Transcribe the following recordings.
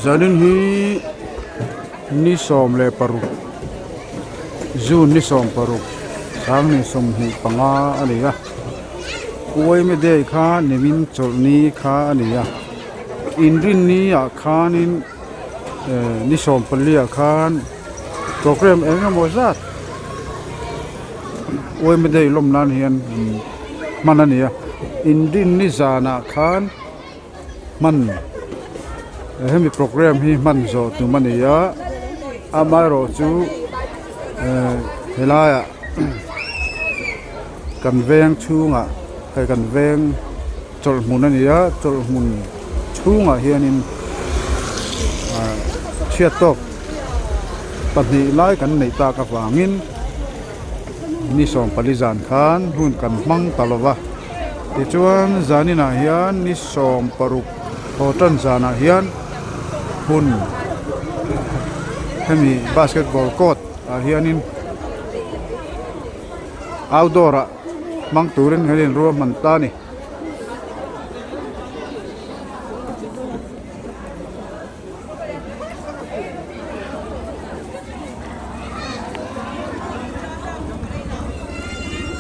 Zanin hi ni 16 June ni 16 sang 25 a ni a Uaime day kha nimin chawlhni kha a ni a inrinni ah khanin ni 14 ah khan program eng emaw zat Uaime day lawm nan hian hman a ni a inrinni zanah khan. Hman hemi program hi hman zawh tum a ni a amaherawh chu helaiah kan veng chhungah hei kan veng chawlh hmun a ni a chawlh hmun chhungah hianin chhiat tawk pahnih lai kan neih tak avangin ni 14 zan khan hun kan hmang ta lo va. Tichuan zaninah hian ni 16 haw tan zanah hian hun hemi basketball court ah hianin outdoor ah hmang turin kan inruahman ta a ni.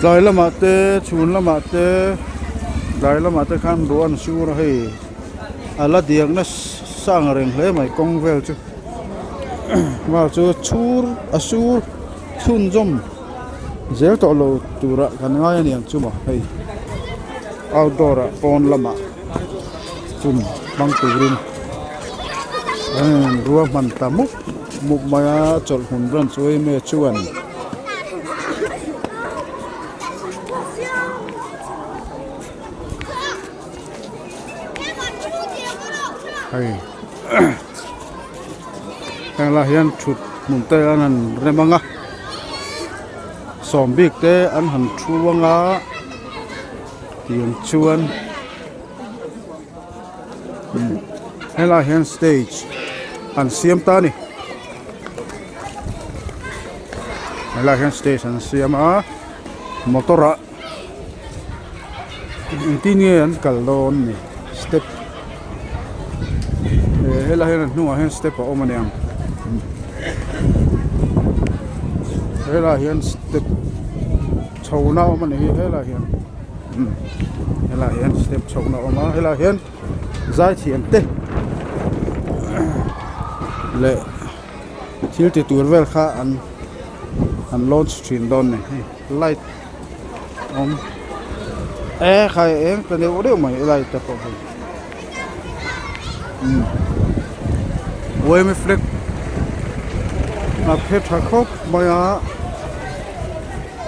Tlai lamah te chhun lamah te tlai lamah te khan ruah an sur a hei a la diak nasa ang reng hle mai kawng vel chu val chu chhur a sur chhunzawm zel tawh lo turah kan ngai a niang chu maw hei outdoor ah pawn lamah. Chum hmang turin ruahman ta mup mup mai a chawlh hmun ran chu em em chuan hei heng lai hian thut hmun te an han rem ang a sawm bik te an han thu ang a tiang chuan. Helaiah hian stage an siam ta a ni helaiah hian stage an siam a motor ah engtin nge an kal dawn ni step helaiah hian a hnungah hian step a awm a niang helaiah hian step chho na a awm a ni hi helaiah hian. Helaiah hian step chhohna a awm a helaiah hian zaithiam te leh thil ti tur vel kha an an launch thin dawn a ni hei light awm e khai eng ta deuh deuh mai light te pawh hei umm flag a phe tha khawp mai a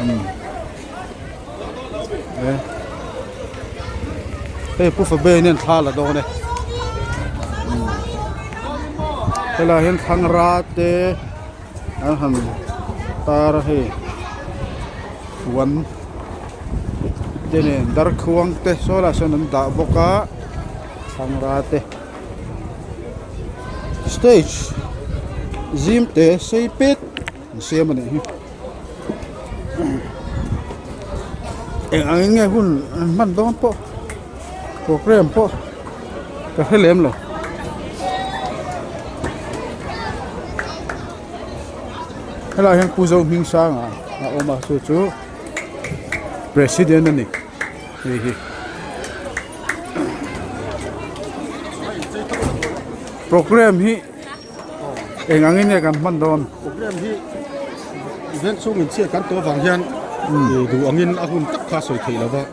umm. Hei pu Fabian hian thla la dawn e helaiah hian thlangra te an han tar a hei puan te nen darkhuang te saw laiah sawn an dah bawk a thlangra te stage zim te sei pet an siam a nih hi. Eng ang in nge hun an hman dawn pawh program pawh ka hre lem lo. Helaiah hian Pu Zohmingsanga a awm a chu chu president a ni hei hi. Program hi. Eng angin nge kan hman dawn? Program hi veng chhung in chhiat kan tawh avang hian duh angin a hun tak kha sawi theih lova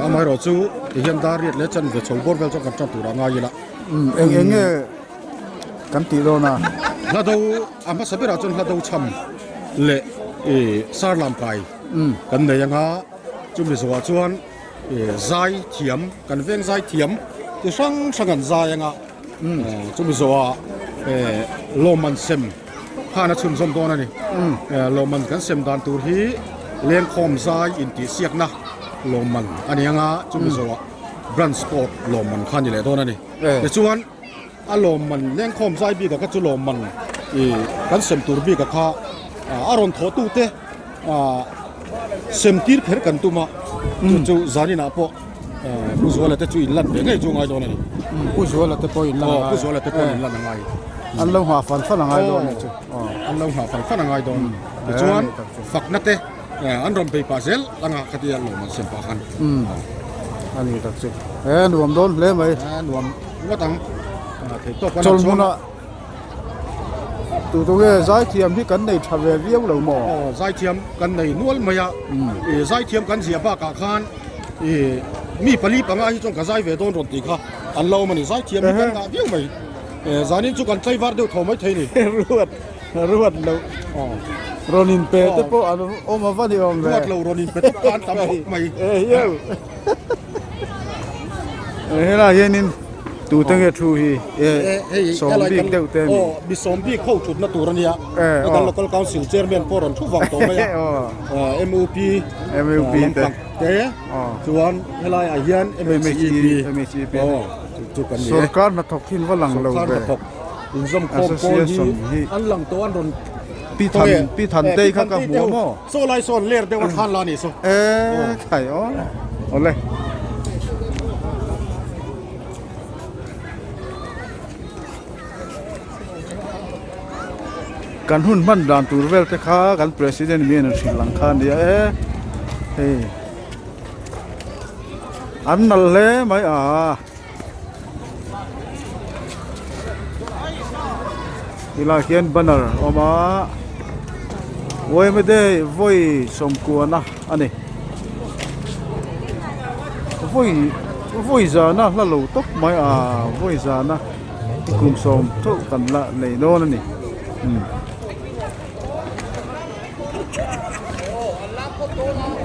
amaherawh chu tihian dar riat leh chanve chho bawr vel chuan kan tan tur a ngai ila. Eng eng nge kan tih dawn a? Hla do a hmasa berah chuan hla do chham leh sar lam kai kan nei anga chumi zawhah chuan zai thiam kan veng zai thiam chi hrang hrang an zai anga. Chumi zawhah lawmman sem khan a chhunzawm dawn a ni. Lawmman kan sem dan tur hi lengkhawm zai intihsiakna lawmman a ni anga chumi zawhah branch court lawmman kha a ni leh dawn a ni. Tichuan a lawmman lengkhawm zai bikah kha chu lawmman kan sem tur bikah kha a rawn thawhtute sem tir kher kan tum a, chu chu zaninah pawh. Pu Zuala te chu in lan ve ngei chu ngai dawn a ni. Pu Zuala te pawh in lan a ngai. Pu Zuala te pawh in lan a ngai. An lo nghah fan fan a ngai dawn a ni chu. An lo nghah fan fan a ngai dawn. Tichuan fakna te an rawn bei pah zel anga khatia lawm an sem pah khan. A ni tak chu. He nuam dawn hle mai. Nuam ngawt ang. Theihtawp an Chawlhmuna Tu tu nge zaithiam hi kan nei tha ve viau lo maw? Aw zaithiam kan nei nual mai a. Zaithiam kan ziah bakah khan mi pali panga hi chuan ka zai ve dawn rawn tih kha an lo awm a ni. Zaithiam hi kan ngah viau mai. Zanin chu kan tlaivar deuh tho mai thei ni. Ruat ruat lo rawn in pe te pawh an awm a va ni awm ve. Ruat lo rawn in pe te pawh an tam khawp mai. Ehiau. Helai hianin tute nge thu hi sawm bik deuh te mi. Mi sawm bik ho thutna tur a nia. Kan local council chairman pawh rawn thu vang tawh mai a. MUP MUP te. Te chuan helai ah hian MHEP MHEP chu kan ni. Sorkar hnathawk hi an va lang lo ve. Sorkar hnathawk inzawm khawm pawl hi an lang tawh an rawn Pi Than Pi Thantei kha ka hmu a maw? Saw lai sawn ler deuh a thlan la a nih saw. E khai aw awle. Kan hun hman dan tur vel te kha kan president mi an hrilh ang kha a nia e hei an nal hle mai a. Tilai hian banner a awm a Uaimade vawi sawmkuana a ni vawi vawi zana hla lo tawp mai a vawi zana kum sawm theuh kan la nei dawn a ni umm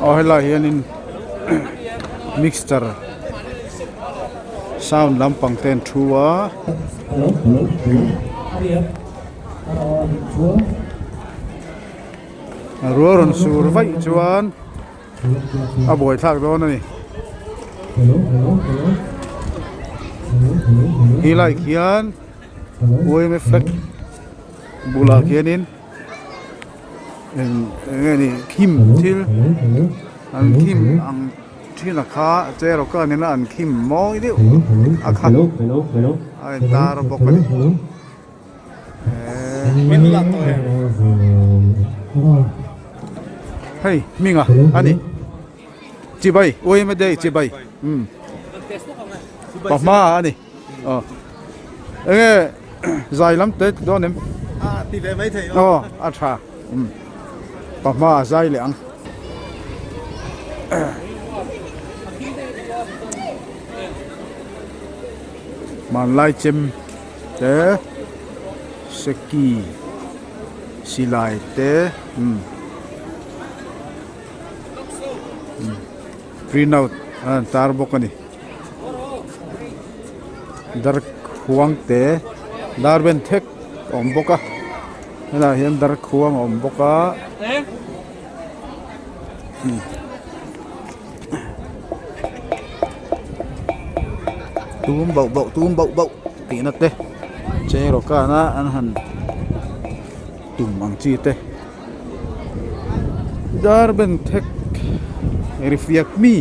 aw helai hianin mixture. Sound lampang te an thu a. A rual rawn sur vaih chuan a buai thlak dawn a ni. He lai khian yma flag bulah khianin eng enge ni khim thil an khim ang. Thina kha chair aw ka nena an khim mawi deuh a kha a in tar bawk a ni hei hminga a ni chibai uaima day chibai umm pahma a ni aw enge zai lam te dawn em aw a tha umm pahma a zai leh ang. Hmanlai chem te seki silai te umm print out a an tar bawk a ni dar khuang te dar ben thek a awm bawk a helaiah hian dar khuang a awm bawk a. Tum bauh bauh tum bauh bauh tih na te cheraw kan a an han tum ang chi te dar ben thek ri fiak mi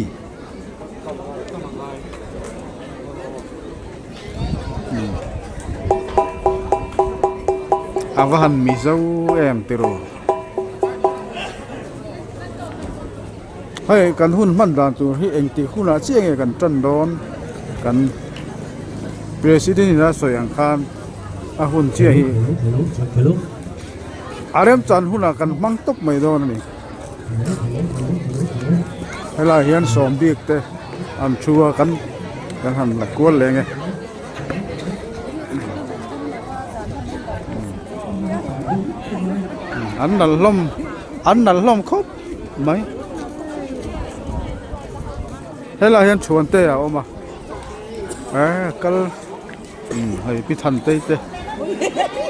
a va han mizo em tiraw. Hei kan hun hman dan tur hi engtik hunah chiah nge kan tan dawn kan president in a sawi ang khan a hun chiah hi a remchan hunah kan hmang tawp mai dawn a ni helaiah hian sawm bik te an thu a kan kan han la kual leng e. An nal hlawm an nal hlawm khawp mai helaiah hian chhuan te a awm a eh kal umm hei pi than tei te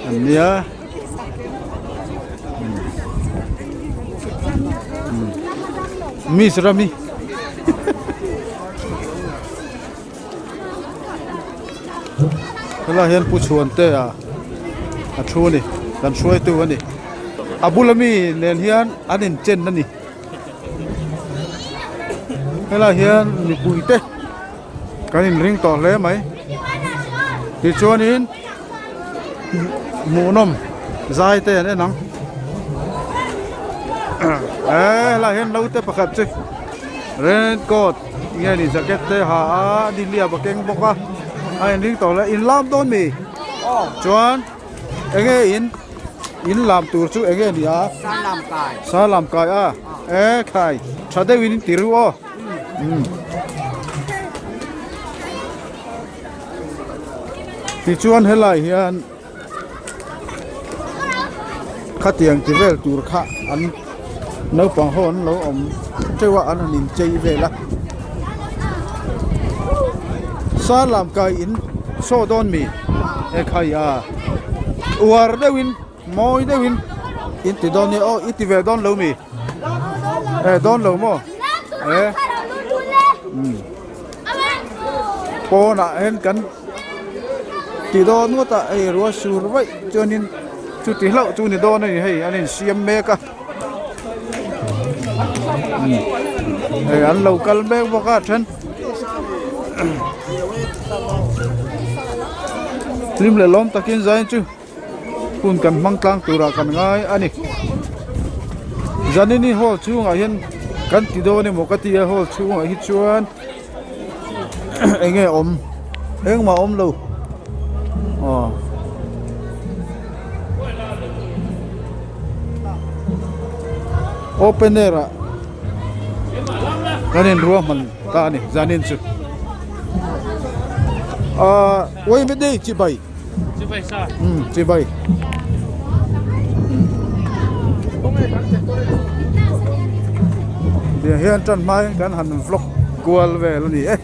an nia umm miss rami. Helaiah hian Pu Chhuantea a thu a ni kan hruaitu a ni a bula mi nen hian an inchen a ni helaiah hian mipui te. Kan inring tawh hle mai. Tichuanin hmuhnawm zai te an en ang. Eh helai hian naute pakhat chu rain coat nge ni jacket te ha a nihliap a keng bawk a a inring tawh hle. In lam dawn mi? Chuan eng nge in in lam tur chu eng nge ni a? Salam kai a e khai tha deuhin in ti ru aw. Tichuan helai hian khatiang ti vel tur kha an naupang ho an lo awm teuh a an han inchei vel a sar lam kai in saw dawn mi he khai a uar deuhin Mawi deuhin in ti dawn nia aw i ti ve dawn lo mi e dawn lo maw e umm pawnah hian kan ti dawn ngawt a hei ruah sur vaih chuanin chuti hlauh chu ni dawn a ni hei an insiam mek a hei an lo kal mek bawk a then hlim leh lawm takin zain chu. Hun kan hmang tlang turah kan ngai a ni. Zanini hall chhungah hian kan ti dawn emaw ka ti a hall chhungah hi chuan eng nge awm engmah awm lo aw. Open air ah kan inruahman ta a ni zanin chu. Ahh Uaimedei chibai. Chibai sa. Um chibai. Tiang hian tan hma hian kan han vlog kual vel a ni e.